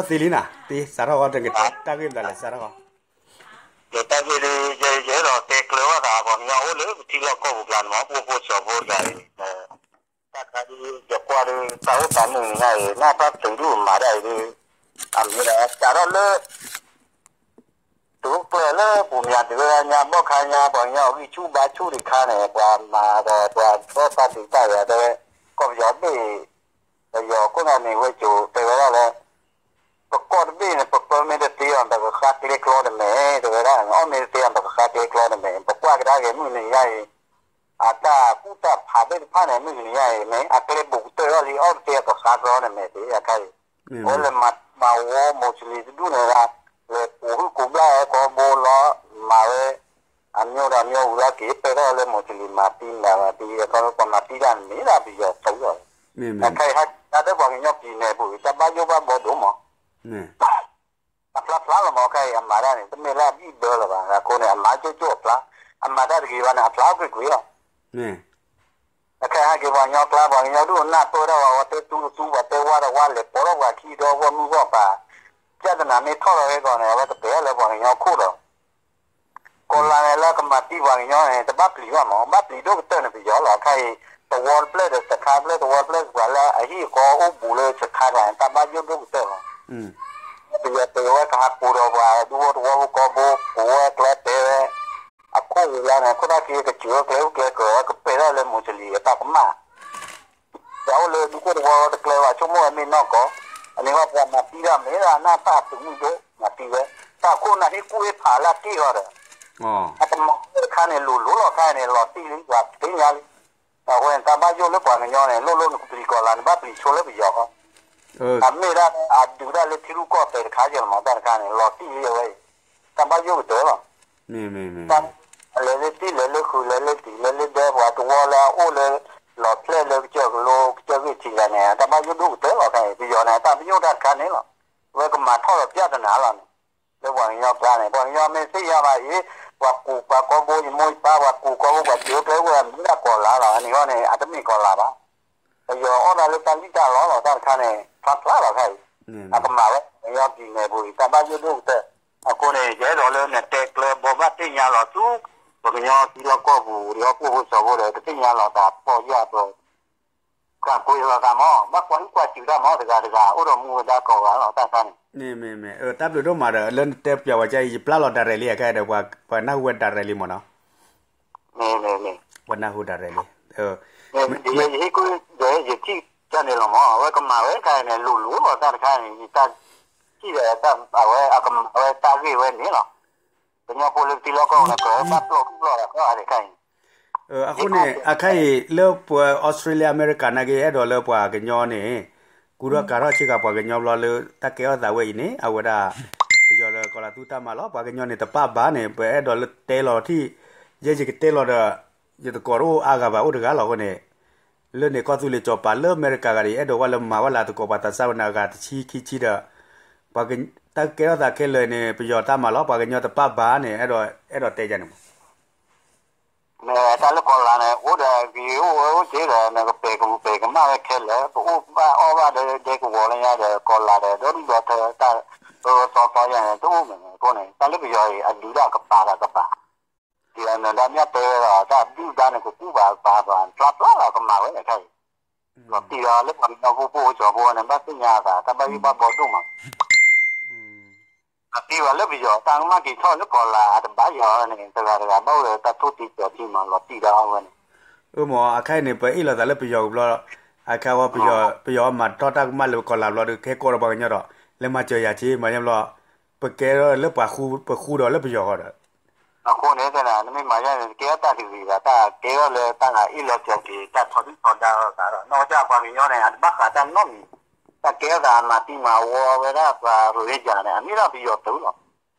ထီၣ်သ့လံနၤ, သ့စးထီၣ်ဂီၢ်တက့ၢ်, တၢ်ဂ့ၢ်မတၤလဲၣ် စးထီၣ်ဂီၢ်. ဒီးတၢ်ဂ့ၢ်ဒ် ယအဲၣ်ဒိးတဲကျၢၤဘၣ်သး ပှၤကညီအိၣ်လၢပထံလီၢ်ကီၢ်ပူၤကျါန့ၣ်မ့ၢ် ပှိၢ်ဖိစီၤဖိတဂၤအံၤ, တၢ်ခါဒ် ယကွၢ်ဒ် တၢ်အိၣ်သးမုၢ်နံၤညါအံၤ နၢ်ပၢၢ်သုးဒူၣ်မၤတၢ်အံၤဒ် အမ့ၢ်ဒၣ်စးထီၣ်လၢ တုၤကျၢၤလၢပူၤမၠးတုၤဝဲဒၣ်ညါဘီၣ်ခါညါ ပှၤကညီအဂံၢ်ဆူၣ်ဘါဆူၣ်တခါန့ၣ် ပှၤမၤဒီးပှၤထီၣ်တၢ်ဒုးတၢ်ယၤတဲဝဲ ကီၢ်ပယီၤဘ့ၣ် ပယီၤခိၣ်နၢ်န့ၣ်ဝဲကၠိၤတဲဝဲဒၣ်လၢ ပကီၢ်တဘ့ၣ်န့ၣ် ပပၢမ့ၢ်တသ့အီၤ ပကဃါကျဲကျီတမဲာ် တဲဝဲဒၣ် အီၣ်မ့ၢ်တသ့အီၤ ပကဃါကျဲကျီတမဲာ် ပကွၢ်ကဒါက့ၤမုၢ်နံၤညါအံၤ အတၢ်ကူၣ်တၢ်ဖးသ့ၣ်တဖၣ်န့ၣ် မုၢ်နံၤညါအံၤ မ့ၢ်အကျဲဘူးကတၢၢ်ထီၣ်လံ အီၣ်တသ့အီၤ ပဃါကျီတမဲာ်သ့ အခါအံၤ အဝဲလဲၤမၤဝီမိၢ်စလံၤတဒူၣ်န့ၣ်ဒၣ် လဲၤကိးဟုၣ်ကိးဘျၣ်ဝဲကီဘိလီၤ မၤဝဲ အမျိုးဒီးမျိုးဝံၤလီၤက့ၤ ပဲၢ်ထီၣ်လၢမိၢ်စလံၤမၤသံမၤသံ အခီပညီမၤသံတၢ်န့ၣ်မ့ၢ်ဒၣ်ပယီၤသုးလီၤ. အခါအံၤဟဲက့ၤတၢ်ဒီးပှၤကညီ ပြည်နယ် ပူၤတၢ်ဘၣ်ယိၣ်ဘၣ်ဘီဒိၣ်မး အဖျါဖျါလီၤမး ခဲအံၤအမၤတၢ်န့ၣ် တမ့ၢ်လၢအဘံၣ်ဘၢလၢၤဘၣ် အဃိန့ၣ် အမၤကၠိကၠိအဖျါ အမၤတၢ်တဂ့ၤဘၣ်န့ၣ် အဖျါကွ့ၢ်ကွ့ၢ်လီၤ. အခဲအံၤဟဲက့ၤပှၤကညီကျါ ပှၤကညီဒိၣ်နၢ်ပၢၢ်ဒၣ်ဝဲ ဝဲတဲသူတသူ ပှၤတဲဝါဒီးဝါ လဲၤပိာ်ထီၣ်ပှၤခံဒီဂီၢ်မုၢ်ဂီၢ်ပၤ ပြဿနာမ့ၢ်ထီၣ်လီၤဝဲအဂီၢ်န့ၣ် အဝဲကပဲာ်လၢပှၤကညီခိၣ်ဒီး ကီၢ်လါန့ၣ်လၢကမၤသံပှၤကညီန့ၣ် တဘၣ်ပျံၤဘၣ်မး ဘၣ်ပျံၤဒိၣ်ကတၢၢ်န့ၣ်ပယီၤလီၤ. ခဲအံၤ သဝီတဖျၢၣ်ဒီးစခါတဖျၢၣ် သဝီတဖျၢၣ်ပှၤလၢအဟံၣ်အဃီအိၣ်ဘူးလၢစခါတဖၣ်န့ၣ် တၢ်ဘၣ်ယိၣ်ဒိၣ်ကတၢၢ်လီၤ. ပယီၤတဲဝဲကဟးကိးဒီးပှၤဒူဖိသဝီဖိကိးဘိ ကိးဝဲကျဲတဲဝဲ အခိၣ်ဝံၤလီၤန့ၣ် ခိၣ်တၢ်ခံကစၢၢ်ကျဲအိၣ်ကျဲကၢၤဝဲ ကပဲာ်ထီၣ်လၢမိၢ်စလံၤအတၢ်ကမၣ် ဒီးအိၣ်လၢဒူခိၣ်သဝီတကျဲဘၣ် ဆိကမိၣ်ဝဲမ့ၢ်နီၢ်ကီၢ် အန့ၣ်ဝဲပှၤမၤသံတၢ်မ့ၢ်ဒၣ်နၢ်ပၢၢ်သုးမုၢ်ဒိၣ် မၤသံဝဲ တၢ်ခိၣ်နၢ်ဟ့ၣ်ကူၣ်ဟ့ၣ်ဖးလၢအက့ၢ်အဂီၤဒီး အကမၤတခါန့ၣ် လိၤလိၤလီၤခါန့ၣ် လီၤတံၢ်လံ ပှၤသ့ၣ်ညါလံ. အဝဲန့ၣ် တၢ်ဘၣ်ယိၣ်လၢပှၤကညီန့ၣ် လိၣ်လိၣ်နကပျံၤကီၢ်လါ နဘၣ်ပျံၤဆိလၢပယီၤဃီ အမ့ၢ်ဒၣ်အဒုးဒၣ်လၢထံရူၢ်ကီၢ်သဲးတခါယဲၢ်လီၤမး တၢ်တခါန့ၣ် လီၤတံၢ်လံအဝဲအံၤ တၢ်ဘၣ်ယိၣ်ကတၢၢ်လီၤ. လဲၤလၢတံၢ်လဲၤလၢဃုာ်လဲၤလၢတံၢ်လဲၤလၢဒဲပှၤသဝီလၢအအိၣ်လၢ လီၤဖျဲၣ်လၢကစၢၢ်ကလိကစၢၢ်ဂ့ၢ်ထံးဂၤန့ၣ် တၢ်ဘၣ်ယိၣ်ဒိၣ်ကတၢၢ်လီၤ. ခဲအံၤ ပယီၤန့ၣ် တၢ်ပညိၣ်တၢ်တခါန့ၣ်လီၤ. အဝဲကမၤထီၣ်ဒီးပြဿနာလီၤန့ၣ် လၢပှၤကညီကျါန့ၣ် ပှၤကညီမ့ၢ်သ့ၣ်ညါဘၣ်အံၤ ပှၤကူးပှၤကီၢ်ဘိ ယမိၢ်ယပၢ် ပှၤကူးကီၢ်ဘိ ပှၤစၢၤကျဲအိၣ်ဝဲမ့ၢ်ဒၣ်ကီၢ်လါလီၤ. အန့ၣ်ဂီၢ်န့ၣ် အတမ့ၢ်ကီၢ်လါဘၣ်. ပယီၤအီၣ်ဒၣ်လၢတၢ်လံၣ်တၢ်လီလီၤ တၢ်တခါန့ၣ် ဖျါဖျါလီၤခဲအံၤ အကမၤဝဲ ပှၤကညီ ပြည်နယ် ပူၤအံၤ တၢ်ဘၣ်ယိၣ်ဒိၣ်ကတၢၢ်. အဃိန့ၣ် ယအဲၣ်ဒိးလၢနတဲကျၢၤဘီဘၣ်သ့ၣ်ညါလီၤဆူ ပှၤကညီထံလီၢ်ကီၢ်ပူၤ ဒီးပှိၢ်ဖိစီၤဖိဒီး ကသ့ၣ်ညါလီၤသးပီၢ်ယၢ်ဒီး ကးကွံာ်လီၤသးမး ဘၣ်ကွၢ်ဟံၣ်ကွၢ်စူၤတၢ်မး တဂၤတဂၤ အိၣ်ဒီးမူဝဲဒၣ်ကိးဂၤလီၤ တၢ်ခါန့ၣ် မ့ၢ်မ့ၢ်မ့ၢ် တၢ်ဘျုးဒိၣ်မးဒီး လၢနတဲပျးဝဲကါအံၤ ယပျၢ်လီၤ direct လံ အခဲအံၤဒီး ပှၤနၢ်ဟူဝဲ direct လံမးနီၤ မ့ၢ်မ့ၢ်မ့ၢ် ပှၤနၢ်ဟူ direct လံ ယဟ့ၣ်ကူၣ်ဒီး ယထံၣ်တၢ်န့ၣ်လီၤမး အဝဲကမၤဝဲခါအံၤန့ၣ် လိၤလိၤလီၤ တၢ်တခါန့ၣ် ယတၢ်ထံၣ်ဒီး အဝဲအကမၤဝဲတၢ်ဂ့ၢ်ဝဲန့ၣ်လီၤ. ကညီဖိလၢပထံလီၢ်ကီၢ်ပူၤန့ၣ် ကဘၣ်ပျီၢ်ကူၣ်ပျီၢ်ဒီး ကီၢ်အါဒံးခါအံၤ အဃိန့ၣ် အခါအံၤ လၢပှၤ Australia အမဲရကၤ နာ်က့ အဲၣ်ဒိးလၢပှၤကညီန့ၣ် ကူထီၣ်ကၤထီၣ်ဆ့ကၤပှၤကညီဘျီလၢ တၢ်ကဲထီၣ်သးဝဲအံၤန့ၣ် အဝဲဒၣ် ပယီၤလၢကီၤလၤသူတၢ်မၤလီၤ ပှၤကညီန့ၣ်တပာ်ဘၣ်န့ၣ် ပအဲၣ်ဒိးလၢတဲလီၤထံၣ် ယဲယကတဲလီၤဒီး ယသကိးတအိၣ်အါဂၤဘၣ်အိၣ်တဂၤလီၤအဃိန့ၣ် လၢန့ၣ်ကီၢ်သူလ့ၤစီၤပၤလၢအမဲရကၤဂၤဒီး အဲၣ်ဒိးဝဲလၢမၤဝဲလၢသကိးပှၤသးစၢ်ဝဲန့ၣ်အဂၤတဆံခံဆံဒီး ပှၤတၢ်ကဲထီၣ်သးခဲလၢာ်န့ၣ် ပယီၤတၢ်မၤလီၤ ပှၤကညီတပာ်ဘၣ်န့ၣ် အဲၣ်ဒိးအဲၣ်ဒိးတဲယၤန့ၣ်မး မ့ၢ်တၢ်လၢကီၤလၤန့ၣ် အိၣ်ဒီးဂ့ၤအိၣ်ဝဲအိၣ်က့ဒီး နကပဲာ်ကပူၤပဲာ်ကမၣ်ဝဲခဲလၢာ် ပအိၣ်ဘၣ်အီၣ်ဘၣ်ဒီးဒဲကဝီၤလၢညါဒီး ကီၤလၤဒီး ဒီဒူၣ်ဒီထၢတၢ် သီသီယါန့ၣ် တအိၣ်မ့ၢ်န့ၣ်အဃိန့ၣ် တၢ်လၢပယီၤအံၤအဒုးဒၣ်ကပာ်ဒီးကပာ် ဒ်အနၢၤဒါမ့ၢ်တဲဝဲဒီး တၢ်ဒုၣ်ဒါန့ၣ် ကကူၣ်ဘၣ်ကပာ်ဘၣ် ဖျါဖျါလီၤကမၤဝဲန့ၣ်ခဲအံၤ လီၤတံၢ်ဒီးလၢပှၤကညီဖိ ဖိစီၤဖိန့ၣ် ဘၣ်သ့ၣ်ညါအသး တၢ်ဘၣ်ယိၣ်ဘၣ်ဘီဒိၣ်မး အသံဘၣ်လၢပယီၤ တၢ်ကမၣ်က့ၤထီၣ်လၢကီၤလၤ အတဘၣ်ယီၤန့ၣ် တဂၤတဂၤဘၣ်အိၣ်ဒီးတၢ်ထိၣ်သံကၠီၤသံမး လီၤတံၢ်ဒီးအဝဲန့ၣ် အမ့ၢ် အခါအံၤန့ၣ် ပအ့ၣ်လိာ်သးလၢပယီၤကဘျီ အခါဝဲ ပယီၤမၤထီၣ်တၢ်ကမၣ်လၢကီၤလၤဘျီဒီး ကဟဲကိးဒီးပှၤကညီဒီး လဲၤမၤစၢၤယၤက့ မၤယါဘျီ ပကဲထီၣ်လၢပှၤဃူ ပဃူဒီးလၢပယီၤဃီဒီး အဃိန့ၣ် နမ့ၢ်မၤယါန့ၣ် ကဲထီၣ်တၢ်တဂ့ၤဘၣ် တၢ်ကဲထီၣ်လၢတၢ်အ့ၣ်လိာ်စၢၤက့ၤ တၢ်ထီဒုၣ်ထီဒါလိာ်သးဒီး နီၢ်ကစၢ်ပှၤကညီန့ၣ် အတဘၣ်ဃးတၢ်နီတမံၤ တၢ်ကဲထီၣ်သးမၤသံမၤဝီဝဲဒၣ်ပှၤရိၣ်ဟ့ယၤန့ၣ် အမ့ၢ်ဒၣ်ပယီၤသုးလီၤ.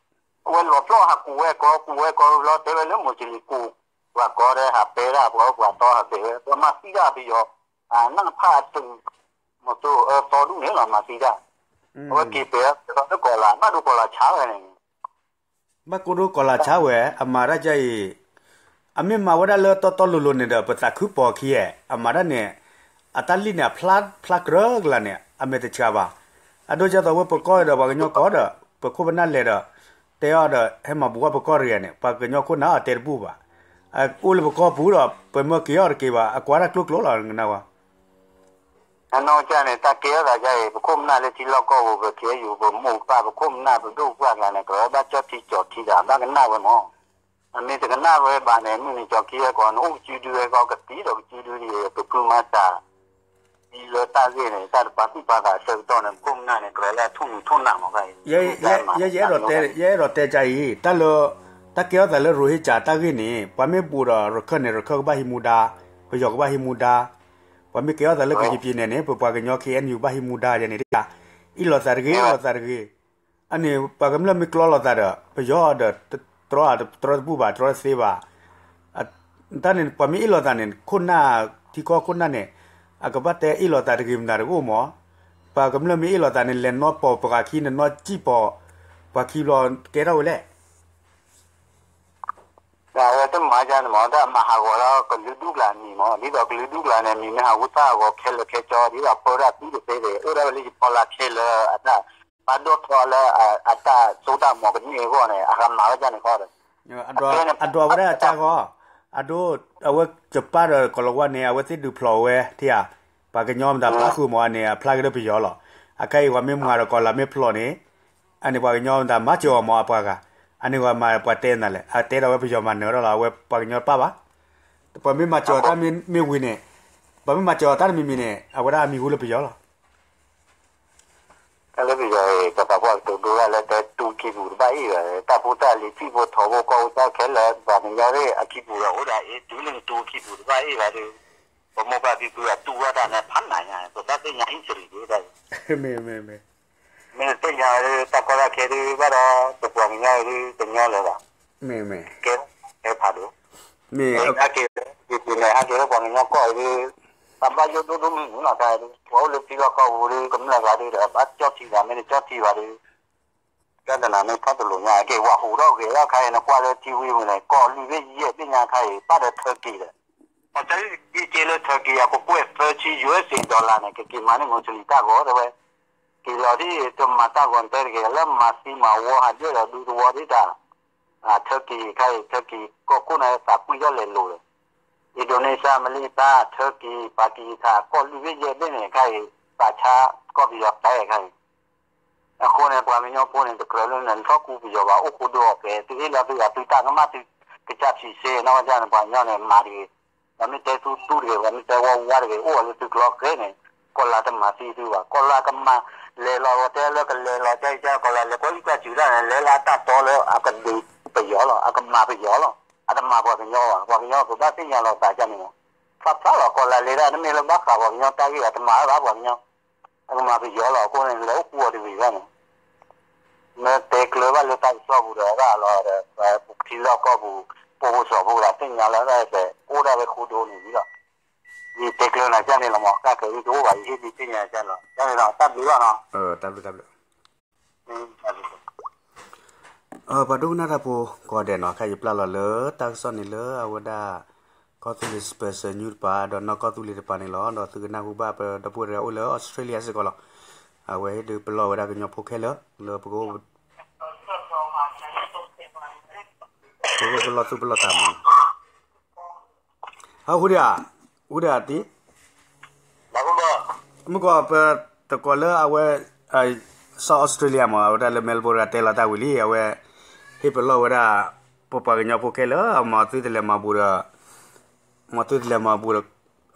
အဝဲလီၤပျီၢ်ဟးကူးဝဲကီ ကူးဝဲကီဘျီ တဲဝဲလၢမိၢ်စလံၤကူး ပှၤကီဒီးဟးပဲဒၣ်ပှၤအိၣ်ပှၤတီဟးပဲဝဲ ပှၤမၤသံဒၣ်ပယီၤ အနၢ်ဖးအတုၤ မီၤစိအၢသီဒူၣ်န့ၣ်လီၤ မၤသံဒၣ် အဝဲက့ၤပဲာ်လီၤလၢကီၤလၤ ဘၣ်ဒိကီၤလၤဆါဝဲန့ၣ် ဘၣ်ကိၢ်ဒိကီၤလၤဆါဝဲ အမၤတၢ်ကအံၤ အမ့ၢ်မၤဝဲဒၣ်လၢတီတီလိၤလိၤန့ၣ်ဒီး ပသးခုပီၤခံဧါ အမၤတၢ်န့ၣ် အတၢ်လံၣ်န့ၣ် အဖျါဖျါကြၢးကလၤန့ၣ် အမဲာ်တဆှးဘၣ်. အဒိဒ်သိးဝဲပကီၢ်ဒီး ပှၤကညီကီၢ်ဒီး ပခိၣ်ပနၢ်လဲၤဒီး တဲအီၤဒီး ဟဲမၤဘူးဘၣ်ပကီၢ်တဂ့ၤန့ၣ် ပှၤကညီခိၣ်နၢ်အီၤတဲတဘူၣ်ဘၣ်. အအိၣ်လၢပကီၢ်ပူၤဒီး ပမၢက့ၤအီၤတက့ၤဘၣ် အကွၢ်တၢ်ကျိကျိလီၤ နကနၣ်ဝဲ အနီၢ်ကစၢ်န့ၣ် တၢ်ကဲထီၣ်သးဒ်အံၤ ပခိၣ်ပနၢ်လၢထံလီၢ်ကီၢ်ပူၤ ပကဲယူၤ ပမိၢ်ပၢ် ပခိၣ်ပနၢ် ပဒိၣ်ပှၢ်ကျါန့ၣ် ကလီၤဘၣ်ကၠီထံကၠီထံသး ဘၣ်ကနၣ်ဝဲမး. အမ့ၢ်တကနၣ်ဝဲဘၣ်န့ၣ် မုၢ်နံၤကၠီခံဝဲကီး နအိၣ်ကစုဒုဝဲကီး ကသံဒီးကစုဒုဒ်အံၤ ပဖုမၤစၢ် ဒ်လၢတၢ်ဂ့ၢ်န့ၣ် တၢ်တပာ်သူၣ်ပာ်သးအဆၢကတီၢ်န့ၣ် ပခိၣ်ပနၢ်န့ၣ် ကလီၤလၢအထိၣ်မုာ်ထိၣ်နးမး ယအဲၣ်ဒိးတဲ ယအဲၣ်ဒိးတဲကအံၤ တၢ်လၢ တၢ်ကဲထီၣ်သးလၢ Rohingya တၢ်ဂ့ၢ်န့ၣ် ပှၤမ့ၢ်ဘူးဒီး ရခၢၣ်န့ၣ် ရခၢၣ်ကဘၣ်ဟံးမူဒါ, ပယီၤကဘၣ်ဟံးမူဒါ, ပှၤမ့ၢ်ကဲထီၣ်သးလၢကရင်ပြည်န့ၣ်န့ၣ် ပပှၤကညီ K N U ကဘၣ်ဟံးမူဒါယဲန့ၣ် အ့ၣ်လိာ်သးတဂ့ၤ အ့ၣ်လိာ်သးတဂ့ၤ. အန့ၣ် ပှၤကမျၢၢ်မ့ၢ်ကျီလိာ်သးဒီး ပယီၤဒီး တြီ တြီတဘူၣ်ဘၣ် တြီတသ့ဘၣ်. တၢ်န့ၣ် ပှၤမ့ၢ်အ့ၣ်လိာ်သးန့ၣ် ခိၣ်နၢ် ထံကီၢ်ခိၣ်နၢ်န့ၣ် အကဘၣ်တဲအ့ၣ်လိာ်သးတဂ့ၤမနုၤတအိၣ်မး. ပှၤကမျၢၢ်မ့ၢ်အ့ၣ်လိာ်သးန့ၣ် လဲၤနီၣ်ပိာ်ပှၤခံ နနီၣ်စံၣ်ပိာ် ပှၤခံဘျီကဲထီၣ်ဝဲလဲၣ်. တၢ်ဝဲတမၤဒ်န့ၣ်မး တၢ်မၤဟးဂီၤလၢကလုာ်ဒူၣ်ကျါအမံၤမး ဒ်သိးကလုာ်ဒူၣ်ကျါန့ၣ် မံၤမ့ၢ်ဟးဂူာ်သၣ်အဂီၤခဲလၢာ်ခဲဆ့ ဒ်သိးပၢတၢ်သံတသ့ဒီး အိၣ်ဒၣ်ဝဲလၢယဖီလာ်ခဲလၢာ်အတၢ် ဘၣ်ဒိၣ်ထီၣ်လၢအတၢ်စိတၢ်ကမီၤကန့ၢ်အဂီၢ်န့ၣ် အကမၤဝဲဒ်န့ၣ်ဃီဒီး အဒွးဝဲဒၣ်အကၢ်ဂီၢ် အဒိ အဝဲယပၢ်ဒီးကီၤလၤဝါန့ၣ် အဝဲသ့ၣ်ဒုးဖျိးဝဲထံဧါ, ပှၤကညီမတၤဖးဃုာ်မးန့ၣ် အဖျါက့ၤလၢပယီၤလီၤ. အခဲအံၤပှၤမ့ၢ်မၤဒီးကီၤလၤမ့ၢ်ဖျိးန့ၣ် အန့ၣ်ပှၤကညီမတၤမၤစၢၤအီၤမးအပှၤဂၤ, အန့ၣ်ဂီၤမးပှၤတဲနၤလဲၣ် အတဲဒီးဝဲပယီၤမၤနၢၤထီၣ်လီၤ အဝဲပှၤကညီတပၣ်ဘၣ်. ပှၤမ့ၢ်မၤစၢၤအီၤတၢ်မ့ၢ်မ့ၢ်ဝံၤန့ၣ် ပှၤမ့ၢ်မၤစၢၤအီၤတၢ်တမံၤမံၤန့ၣ် အဝဲဒၣ်အမံၤဟူလၢပယီၤလီၤ. တၢ်လၢပယီၤအံၤ ကပာ်ဖှိၣ်ကတိၤဒိဒၣ်လၢတဲတူခံပူၤတဘၣ်အ့ၣ်ဘၣ်, တၢ်ဖိတၢ်လံၤထံဖိထီဖိကီၢ်ဖိတၢ်ခဲလၢာ် ပှၤကညီသ့ၣ်အခံပူၤဒီးအိၣ်ဒၣ်အံၤ တုၤလၢနတူခံပူၤတဘၣ်အ့ၣ်ဘၣ်ဒီး ပမိၢ်ပၢ်ဖံဖုအတူၢ်ဝဲတၢ်န့ၣ်ဖးနးညါ ပဘၣ်သ့ၣ်ညါ history ဒ်တၢ်အံၤ မ့ၢ်သ့ၣ်ညါဝဲဒၣ်တၢ်ကီတၢ်ခဲဒ်ဘၣ်ဒီး ပပှၤကညီအံၤဒ်တညီလၢၤဘၣ်, ကဲဖးဒိၣ်, ဟဲက့ၤလၢ ဟဲက့ၤလၢပှၤကညီကီၢ်အံၤဒ် တၢ်ဘၣ်ယိၣ်ဒိၣ်ဒိၣ်မုၢ်မုၢ်လီၤ တၢ်ဒ် ပှၤအိၣ်လၢထံလီၢ်ကီၢ်ပူၤဒ် ကမျၢၢ်ကျါဒ်ဒီး ဘၣ်ကၠီထံသး မ့ၢ်တကၠီထံဘၣ်ဒ် ပြဿနာမ့ၢ်ထီၣ်တလိာ်ညါ က့ၤဝဲဟူးထီၣ်ဂဲၤထီၣ် ခါအံၤ နကွၢ်လၢထံဝံၤပူၤန့ၣ် ကီၢ်လွံၢ်ဘ့ၣ်ယဲၢ်ဘ့ၣ်ညါခါအံၤ ပၣ်ဒီး Turkey ဒီး ပှၤကက့ၤလၢ Turkey အကကွဲၢ်သၢဆံ ယူၢ်အ့းစ့ၣ် dollar န့ၣ် ကက့ၤမၤန့ၢ် Muslim တၢ်ဂီၤတဲဝဲ, က့ၤလီၤဒ်တမၤတၢ်ဂီၤတဲတဂ့ၤ လၢမၤသံမၤဝီဟးဒၢၣ်ဒီးဒူသဝီဒ်တၢ် Turkey ခါအံၤ Turkey ကီၢ်ခိၣ်န့ၣ်သးကွံထီၣ်လဲၤလိၤဒီး Indonesia, Malaysia, Turkey, Pakistan ကီၢ်လွံၢ်ဘ့ၣ်ယဲၢ်ဘ့ၣ်န့ၣ် ခါအံၤ သးဆါကီၢ်ပယီၤတဲခါအံၤ အဃိန့ၣ် ပှၤကညီဖိန့ၣ် တကြၢးလၢနထီၣ်ကူပယီၤဘၣ် အိၣ်ဃိဒိအီၤပဲ သုဟ့ၣ်လီၤသုဂၤသုတၢ်ကမၣ်သုကစၢ်ထံစ့ နီၢ်ကစၢ်န့ၣ် ပှၤကညီန့ၣ် မၤတဂ့ၤ, ပှၤမ့ၢ်တဲသုသူတဂ့ၤ ပှၤမ့ၢ်တဲဝီဝါတဂ့ၤ အိၣ်အီၤလၢသုကျိၤဃဲန့ၣ် ကီၢ်လၤတမၤသံသုဘၣ် ကီၢ်လၤကမၤ လဲၤလီၤဝဲတဲလၢကလဲၤလီၤတဲကစၢ် ကီၢ်လၤလဲၤကွၢ်လံၣ်ကွၢ်စူၤတၢ်န့ၣ် လဲၤလၢအတၢ်တီလၢအကဒုးပယီၤလီၤ အကမၤပယီၤလီၤ အတမၤပှၤကညီဘၣ် ပှၤကညီကဘၣ်သ့ၣ်ညါလီၤသးကန့ၣ်မး ဖးဖျါလီၤ ကီၢ်လၤလဲၤဒၣ် တမ့ၢ်လၢဘၣ်ဃးပှၤကညီတၢ်ဂ့ၢ်ဘၣ် တမၤဝဲဘၣ်ပှၤကညီ အကမၤပယီၤလီၤ အဃိန့ၣ် လဲၤအိၣ်ဃူအီၤတဂ့ၤဘၣ်န့ၣ် မ့ၢ်တဲကျၢၤဘၣ်လၢတၢ်ကစီၣ်ပူၤဒီးဘၣ်လီၤဒီး ပထံလီၢ်ကီၢ်ပူၤ ပှၤဖိစီၤဖိကလၢသ့ၣ်ညါလီၤ တၢ်အိၣ်ဒၣ်ဝဲဃိဒိန့ၣ်လီၤ ယတဲကျၢၤနၤကန့ၣ်လီၤမး တၢ်ကဲဝံၤတအိၣ်ဘၣ် ယဟ့ၣ်ဒုးသ့ၣ်ညါကလီၤ ကန့ၣ်လီၤ တၢ်ဘျုးလီၤနီၤ တၢ်ဘျုးတၢ်ဘျုး ပှၤဒိကနၣ်တၢ်ဖိကိးဂၤဒဲးနီၤ ခဲအံၤယပျၢ်လီၤလၢတၢ်ကစီၣ်န့ၣ်လၢအဝဲဒၣ် ကီၢ်သူလ့ၤ special news တပၤ ဒီးနီၢ်ကီၢ်သူလ့ၤတပၤန့ၣ်လီၤ. ဒီးသုကနၢ်ဟူဘၣ်ပဒီပုၢ်ဝဲၢ်တဂၤအိၣ်လၢ Australia စ့ၢ်ကီးလီၤ. အဝဲဟ့ၣ်ဒုးပလီၢ်ဝဲဒၣ်ကညီဖိခဲလၢာ် လၢပကအိၣ် ပကအိၣ်ပလီၢ်သူၣ်ပလီၢ်သးမး ဟးဃုဒံးဧါ, ဃုဒံးဧါတံၢ်, မုၢ်ကီၢ် ပတကိးလၢအဝဲ South Australia မး အဝဲဒၣ်လၢ Melbourne တဲလီၤတၢ်ဝံၤလံ အဝဲ ဟ့ၣ်ပလီၢ်ဝဲဒၣ် ပပှၤကညီဖိခဲလၢာ် မ့ၢ်သုတလဲၤမၤဘူးဒီး မ့ၢ်သုတလဲၤမၤဘူးဒီး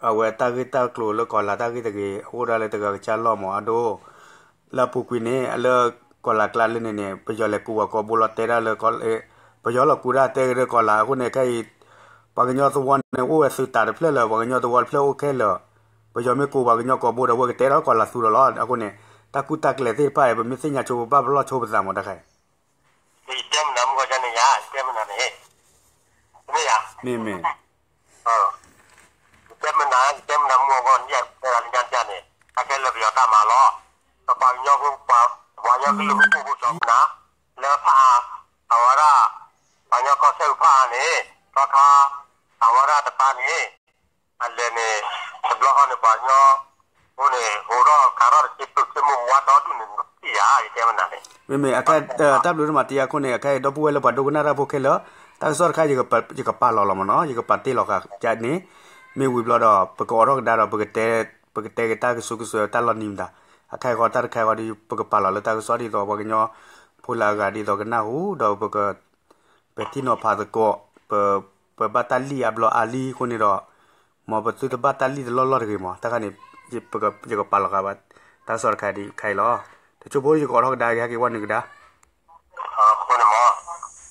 အဝဲတၢ်ဂ့ၢ်တၢ်ကျိၤလၢကီၢ်လၤတၢ်ဂ့ၢ်တဂ့ၤ အိၣ်ဒၣ်လၢတဂၤကစၢ်လီၢ်မး အဒိ လၢအပူၤကွံာ်န့ၣ် လၢကီၢ်လၤကျါလၢန့ၣ်န့ၣ် ပယီၤလဲၤကူပှၤကိးဘိလီၤတဲဒၣ်လၢ ပယီၤလီၤကူဒၣ်တဲကဒီးကီၢ်လၤအဃိန့ၣ် ခဲအံၤ ပှၤကညီသဝီန့ၣ် အိၣ်ဝဲသုးတးတဖျၢၣ်လၢ ပှၤကညီသဝီတဖျၢၣ်အိၣ်ခဲလၢာ်, ပယီၤမ့ၢ်ကူပှၤကညီကိးဘိဒီး ဝဲကတဲဒီးကီၢ်လၤသူဒီးလီၤ. အဃိန့ၣ် တၢ်ကူတၢ်ကျဲၤသ့ၣ်တဖၣ်အံၤ ပမ့ၢ်သ့ၣ်ညါဆိ ပဘၣ်ပလီၢ်ဆိပသးမးတခါအံၤ ယတဲမနၤမုၢ်ကီၢ်န့ၣ်ယါ ယတဲမနၤန့ၣ် မ့ၢ်မ့ၢ် ယတဲမနၤ ယတဲမနၤမုၢ်ကီၢ်န့ၣ် ယတဲဒၣ်လၢညါန့ၣ် တၢ်ခဲလၢာ်ပယီၤတၢ်မၤလီၤ. ပပှၤကညီဖိ ပပှၤကညီကလုာ်ဖိကိးဖိစီၤမနၤ လၢဖးအါ အဝဲဒၣ် ပှၤကညီကီၢ်စဲၣ်ဖးအါန့ၣ် သီခါ အဝဲဒၣ်တပၤန့ၣ် အလဲၤန့ၣ် တဘျီဃီန့ၣ် ပှၤကညီ အဃိန့ၣ် အိၣ်ဒီးခးထီၣ်တက့ၢ် သုးခ့မိၢ်ဝါဒီဒူၣ်န့ၣ် နထံၣ်ယၤ ယတဲမနုၤန့ၣ်, မ့မ့ၢ်အခဲ တၢ်ဘျုးဒိၣ်မးတံၤအခိၣ်န့ၣ် အခဲအံၤ ဒီပုၢ်ဝဲၢ်လၢပှၤဒိကနၣ်တၢ်ဖိခဲလၢာ်, တၢ်ကစီၣ်တခါ ယကပာ်လီၤလီၤမ့ၢ်နီၤ, ယကပာ်တ့ၢ်လီၤဃာ်န့ၣ်, မ့ၢ်ဝံၤဘျီဒီး ပကအိးထီၣ်ကဒါဒီး ပကတဲက့ၤတၢ်ကစိၤကစၢ်တၢ်လီၤနံၤမတၤ, အခဲအံၤဃီတၢ်တခါအံၤဃီဒီး ပကပာ်လီၤလၢတၢ်ကစီၣ်ဒ်သိး ပှၤကညီဖိလၢအဂၤဒ်သိးကနၢ်ဟူ ဒီးပက ပထံၣ်နီၤဖးသကိး, ပ ပဘၣ်တၢ်လံၣ်အါဘျီအါလံအဃိန့ၣ်ဒီး, မ်ပသုတဘၣ်တၢ်လံၣ်တလီၢ်လီၢ်တဂ့ၤမး, တၢ်ခါန့ၣ် ယကပာ်လီၤဃာ်ဘၣ် တၢ်ကစီၣ်တခါဒ်ခဲအံၤလီၤ. တဆိဖိယကအိးထီၣ်ကဒါက့ၤ ဟဲက့ၤဝဲနုာ်ကဒါ